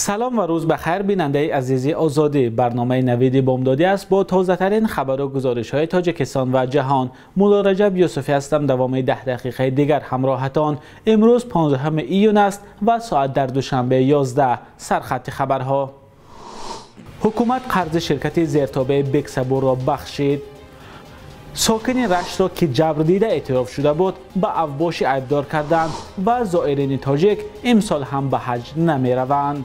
Салом ва рӯз ба хайр, бинандаи азизи Озодӣ. Барномаи Навиди Бомдодӣ аст бо тозатарин хабар ва гузоришҳои Тоҷикистон ва ҷаҳон. Мулло Раҷаб Юсуфӣ ҳастам. Давоми 10 дақиқаи дигар ҳамроҳатон. Имрӯз 15 июн аст ва соат дар Душанбе 11. Сархати хабарҳо. Ҳукумат қарзи ширкати зертобеи Бексабурро бахшид. Сокини Раштро, ки ҷабрдида эътироф шуда буд, ба авбошӣ айбдор карданд ва зоирини тоҷик имсол ҳам ба ҳаҷ намераванд.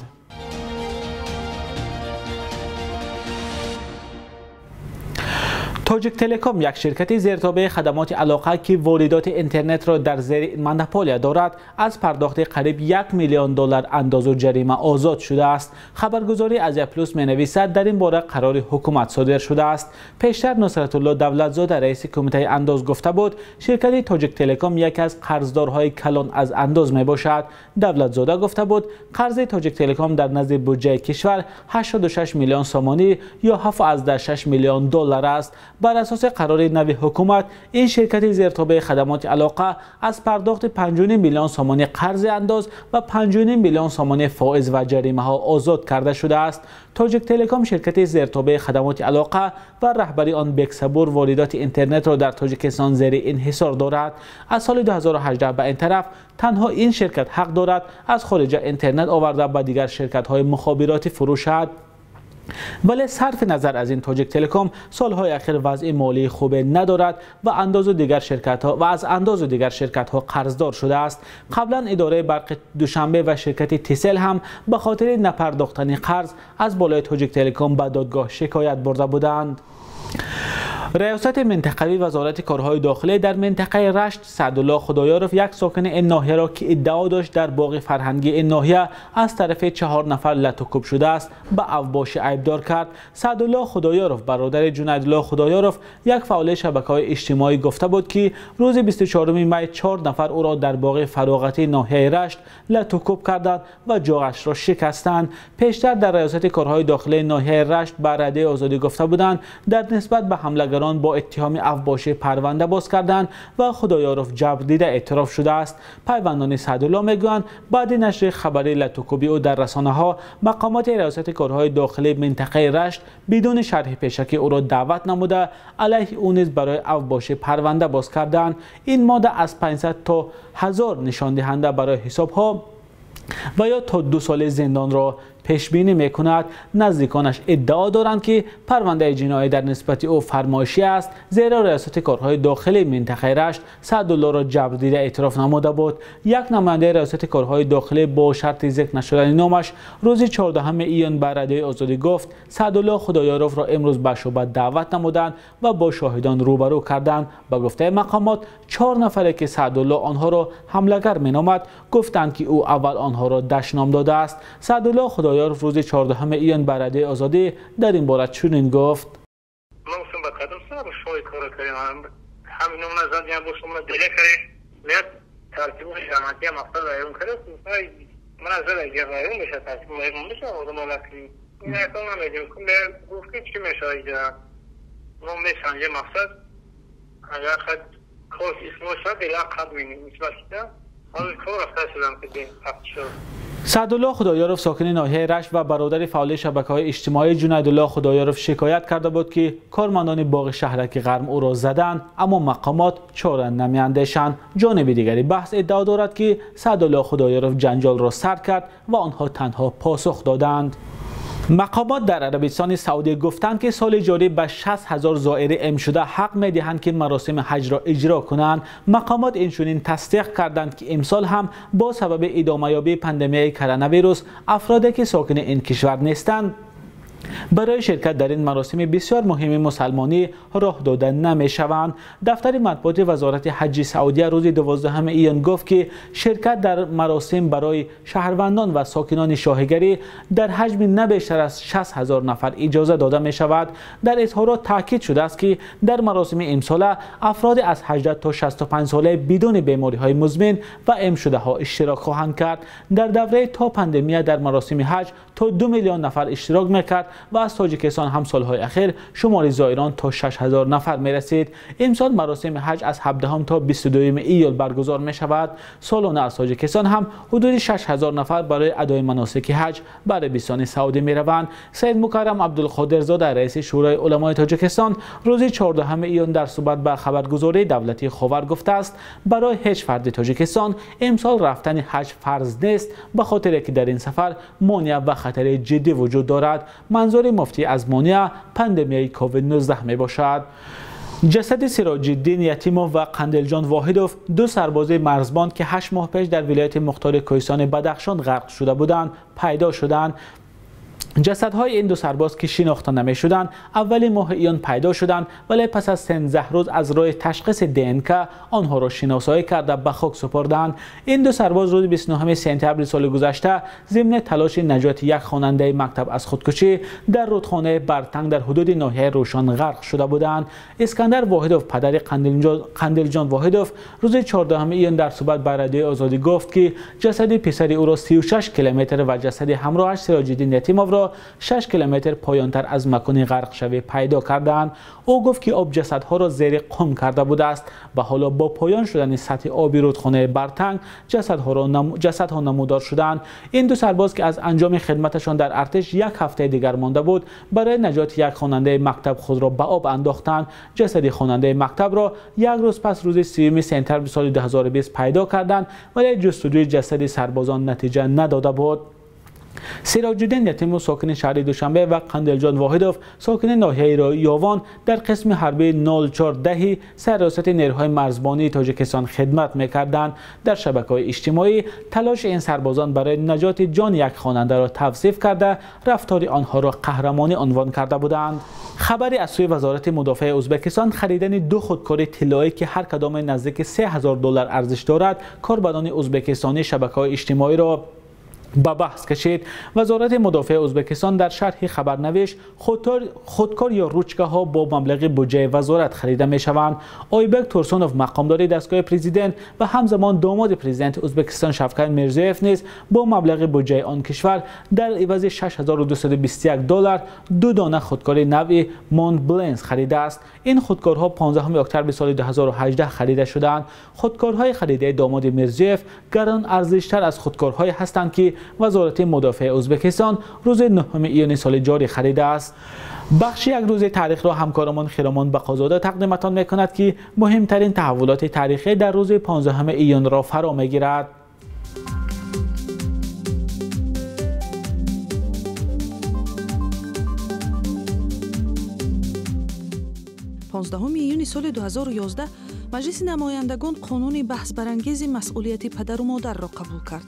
Тоҷик Телеком, як ширкати зертобеи хадамоти алоқа, ки воридоти интернетро дар зери монополия дорад, аз пардохти қариб 1 миллион доллар андозу ҷарима озод шудааст. Хабаргузории Азия Плюс менависад, дар ин бора қарори ҳукумат содир шудааст. Пештар Нусратулло Давлатзода, раиси кумитаи андоз, гуфта буд, ширкати Тоҷик Телеком яке аз қарздорҳои калон аз андоз мебошад. Давлатзода гуфта буд, қарзи Тоҷик Телеком дар назди буҷаи кишвар 86 миллион сомонӣ ё 7,6 миллион доллар аст. Бар асоси қарори нави ҳукумат, ин ширкати зертобеи хадамоти алоқа аз пардохти 5,5 миллион сомонӣ қарзи андоз ва 5,5 миллион сомонӣ фоиз ва ҷаримаҳо озод карда шудааст. Тоҷик Телеком, ширкати зертобеи хадамоти алоқа ва раҳбари он Бексабур, воридоти интернетро дар Тоҷикистон зери инҳисор дорад. Аз соли 2018 ба ин тараф танҳо ин ширкат ҳақ дорад аз хориҷа интернет оварда ба дигар ширкатҳои мухобиротӣ фурӯшад. Вале сарфи назар аз ин, Тоҷик Телеком солҳои ахир вазъи молии хубе надорад ва аз андозу дигар ширкатҳо қарздор шудааст. Қаблан идораи барқи Душанбе ва ширкати Тисел ҳам ба хотири напардохтани қарз аз болои Тоҷик Телеком ба додгоҳ шикоят бурда буданд. Раёсати минтақавии Вазорати корҳои дохилӣ дар минтақаи Рашт Саъдулло Худоёров, як сокини ин ноҳияро, ки иддао дошт дар боғи фарҳангии ин ноҳия аз тарафи 4 нафар латукӯб шудааст, ба авбошӣ айбдор кард. Саъдулло Худоёров, бародари Ҷунайдулло Худоёров, як фаъоли шабакаҳои иҷтимоӣ, гуфта буд, ки рӯзи 24 май 4 нафар ӯро дар боғи фароғатии ноҳияи Рашт латукӯб карданд ва ҷоғашро шикастанд. Пештар дар раёсати корҳои дохилии ноҳияи Рашт ба Радиои Озодӣ гуфта буданд, дар нисбат ба ҳамлагарон бо иттиҳоми авбошӣ парванда боз карданд ва Худоёров ҷабрдида эътироф шудааст. Пайвандони Саъдулло мегӯянд, баъди нашри хабари латукӯбии ӯ дар расонаҳо, мақомоти раёсати корҳои дохилии минтақаи Рашт бидуни шарҳи пешакӣ ӯро даъват намуда, алайҳи ӯ низ барои авбошӣ парванда боз карданд. Ин модда аз 500 то 1000 нишондиҳанда барои ҳисобҳо ва ё то 2 соли зиндонро пешбинӣ мекунад. Наздиконаш иддао доранд, ки парвандаи ҷиноӣ дар нисбати ӯ фармоишӣ аст, зеро раёсати корҳои дохилии минтақаи Рашт Саъдуллоро ҷабрдида эътироф намуда буд. Як намояндаи раёсати корҳои дохилӣ бо шарти зикр нашудани номаш рӯзи 14 июн ба Радиои Озодӣ гуфт, Саъдулло Худоёровро имрӯз ба шӯъба даъват намуданд ва бо шоҳидон рӯбарӯ карданд. Ба гуфтаи мақомот, 4 нафаре, ки Саъдулло онҳоро ҳамлагар меномад, гуфтанд, ки ӯ аввал онҳоро дашном додааст. Саъдулло Худоёров рӯзи 14 июн ба Радиои Озодӣ дар ин бора чунин гуфт: Саъдулло Худоёров, сокини ноҳияи Рашт ва бародари фаъоли шабакаҳои иҷтимоӣ Ҷунайдулло Худоёров, шикоят карда буд, ки кормандони боғи шаҳраки Ғарм ӯро заданд, аммо мақомот чора намеандешанд. Ҷониби дигари баҳс иддао дорад, ки Саъдулло Худоёров ҷанҷолро сар кард ва онҳо танҳо посух доданд. Мақомот дар Арабистони Саудӣ гуфтанд, ки соли ҷорӣ ба 60 ҳазор зоири эмшуда ҳақ медиҳанд, ки маросими ҳаҷро иҷро кунанд. Мақомот инчунин тасдиқ карданд, ки имсол ҳам бо сабаби идомаёбии пандемияи коронавирус афроде, ки сокини ин кишвар нестанд, барои ширкат дар ин маросими бисёр муҳими мусалмонӣ роҳ дода намешаванд. Дафтари матбуоти Вазорати ҳаҷи Саудия рӯзи 12 июн гуфт, ки ширкат дар маросим барои шаҳрвандон ва сокинони шоҳигарӣ дар ҳаҷми на бештар аз 60 ҳазор нафар иҷоза дода мешавад. Дар изҳорот таъкид шудааст, ки дар маросими имсола афроди аз 18 то 65 сола бидуни бемориҳои музмин ва эмшудаҳо иштирок хоҳанд кард. Дар давраи то пандемия дар маросими ҳаҷ то то 2 миллион нафар иштирок мекард ва аз Тоҷикистон ҳам солҳои охир шумори зоирон то 6000 нафар мерасид. Имсол маросими ҳаҷ аз 17 то 22 июл баргузор мешавад. Солона аз Тоҷикистон ҳам ҳудуди 6000 нафар барои адои маносики ҳаҷ ба Арабистони Саудӣ мераванд. Саид Мукаррам Абдулқодирзода, раиси Шӯрои уламои Тоҷикистон, рӯзи 14 июн дар суҳбат ба хабаргузории давлатии Ховар гуфтааст, барои ҳеҷ фарди Тоҷикистон имсол рафтани ҳаҷ фарз нест, ба хотире ки дар ин сафар монеа ва хатари ҷиддӣ вуҷуд дорад. Манзури муфтӣ аз монеа пандемияи ковид-19 мебошад. Ҷасади Сироҷиддин Ятимов ва Қандилҷон Воҳидов, ду сарбози марзбон, ки 8 моҳ пеш дар вилояти мухтори Кӯҳистони Бадахшон ғарқ шуда буданд, пайдо шуданд. Ҷасадҳои ин ду сарбоз, ки шинохта намешуданд, аввали моҳи июн пайдо шуданд, вале пас аз 13 рӯз аз роҳи ташхиси ДНК онҳоро шиносоӣ карда ба хок супурданд. Ин ду сарбоз рӯзи 29 сентябри соли гузашта зимни талоши наҷоти як хонандаи мактаб аз худкушӣ дар рудхонаи Бартанг дар ҳудуди ноҳияи Рӯшон ғарқ шуда буданд. Искандар Воҳидов, падари Қандилҷон Воҳидов, рӯзи 14 июн дар суҳбат ба Радиои Озодӣ гуфт, ки ҷасади писари ӯро 36 километр ва ҷасади ҳамроҳаш Сироҷиддин Ятимовро 6 километр поёнтар аз макони ғарқшавӣ пайдо карданд. Ӯ гуфт, ки об ҷасадҳоро зери қум карда будааст ва ҳоло бо поён шудани сатҳи оби рудхонаи Бартанг ҷасадҳо намудор шуданд. Ин ду сарбоз, ки аз анҷоми хидматашон дар артиш як ҳафтаи дигар монда буд, барои наҷоти як хонандаи мактаб худро ба об андохтанд. Ҷасади хонандаи мактабро як рӯз пас рӯзи 30 сентябри соли 2020 пайдо карданд, вале ҷустуҷӯи ҷасади сарбозон натиҷа надода буд. Сироҷиддин Ятимов, сокини шаҳри Душанбе, ва Қандилҷон Воҳидов, сокини ноҳияи Ёвон, дар қисми ҳарбии 0410 сарраёсати нерӯҳои марзбонии Тоҷикистон хидмат мекарданд. Дар шабакаҳои иҷтимоӣ талоши ин сарбозон барои наҷоти ҷони як хонандаро тавсиф карда, рафтори онҳоро қаҳрамонӣ унвон карда буданд. Хабаре аз сӯи Вазорати мудофиаи Ӯзбекистон харидани ду худкори тиллоӣ, ки ҳар кадоме наздики $3000 арзиш дорад, корбарони ӯзбекистонии шабакаҳои иҷтимоиро ба баҳс кашид. Вазорати мудофиаи Ӯзбекистон дар шарҳи хабар навишт, худкор ё ручкаҳо бо маблағи буҷаи вазорат харида мешаванд. Ойбек Турсунов, мақомдори дастгоҳи президент ва ҳамзамон домоди президенти Ӯзбекистон Шавкат Мирзиёев низ бо маблағи буҷаи он кишвар дар ивази $6221 ду дона худкори навъи Монт-Бленс харидааст. Ин худкорҳо 15 октябри соли 2018 харида шудаанд. Худкорҳои харидаи домоди Мирзиёев гарон арзиштар аз худкорҳое ҳастанд, ки Вазорати мудофиаи Ӯзбекистон рӯзи 9 июни соли ҷорӣ харидааст. Бахши як рӯзи таърихро ҳамкорамон Хиромон Бақозода тақдиматон мекунад, ки муҳимтарин таҳаввулоти таърихӣ дар рӯзи 15 июнро фаро мегирад. Понздаҳуми июни соли 2011 Маҷлиси намояндагон қонуни баҳсбарангези масъулияти падару модарро қабул кард.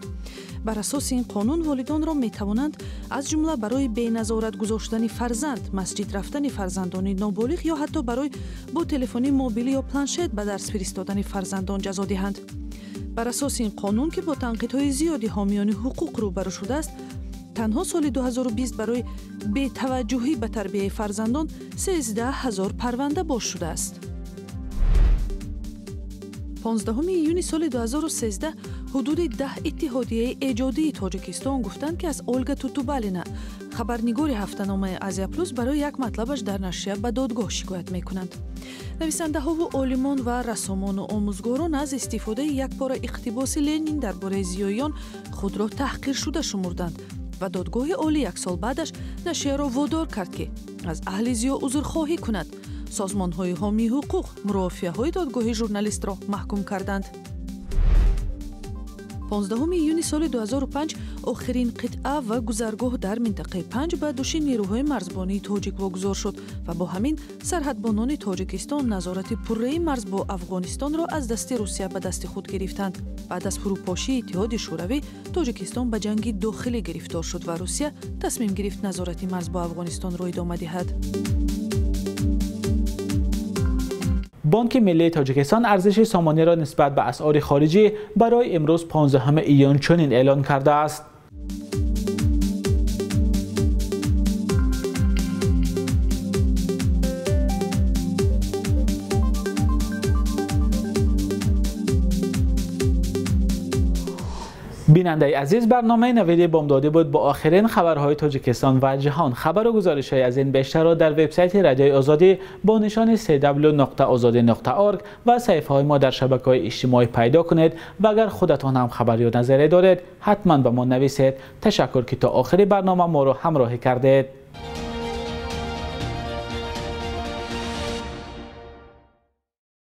Бар асоси ин қонун волидонро метавонанд аз ҷумла барои беназорат гузоштани фарзанд, масҷид рафтани фарзандони ноболиғ ё ҳатто барои бо телефони мобилӣ ё планшет ба дарс фиристодани фарзандон ҷазо диҳанд. Бар асоси ин қонун, ки бо танқидҳои зиёди ҳомиёни ҳуқуқ рӯбарӯ шудааст, танҳо соли 2020 барои бетаваҷҷӯҳӣ ба тарбияи фарзандон 13 000 парванда боз шудааст. 15 июни соли 2013 ҳудуди 10 иттиҳодияи эҷодии Тоҷикистон гуфтанд, ки аз Олга Тутубалина, хабарнигори ҳафтаномаи Азия Плюс, барои як матлабаш дар нашрия ба додгоҳ шикоят мекунанд. Нависандаҳову олимон ва рассомону омӯзгорон аз истифодаи як пора иқтибоси Ленин дар бораи зиёиён худро таҳқиршуда шумурданд ва додгоҳи олӣ як сол баъдаш нашрияро водор кард, ки аз аҳли зиё узрхоҳӣ кунад. Созмонҳои ҳомии ҳуқуқ мурофиаҳои додгоҳи журналистро маҳкум карданд. 15 июни соли 2005 охирин қитъа ва гузаргоҳ дар минтақаи Панҷ ба души нерӯҳои марзбонии тоҷик вогузор шуд ва бо ҳамин сарҳадбонони Тоҷикистон назорати пурраи марз бо Афғонистонро аз дасти Русия ба дасти худ гирифтанд. Баъд аз фурӯпошии Иттиҳоди Шӯравӣ Тоҷикистон ба ҷанги дохилӣ гирифтор шуд ва Русия тасмим гирифт назорати марз бо Афғонистонро идома диҳад. Бонки Миллии Тоҷикистон арзиши сомониро нисбат ба асъори хориҷӣ барои имрӯз 15 июн чунин эълон кардааст. Бинандаи азиз, барномаи Навиди Бомдодӣ буд бо охирин хабарҳои Тоҷикистон ва ҷаҳон. Хабару гузоришҳои аз ин бештарро дар вебсайти Радиои Озодӣ бо нишони cw.ozodi.org ва саҳифаҳои мо дар шабакаҳои иҷтимоӣ пайдо кунед ва агар худатон ҳам хабар ё назаре доред, ҳатман ба мо нависед. Ташаккур, ки то охири барнома моро ҳамроҳӣ кардед.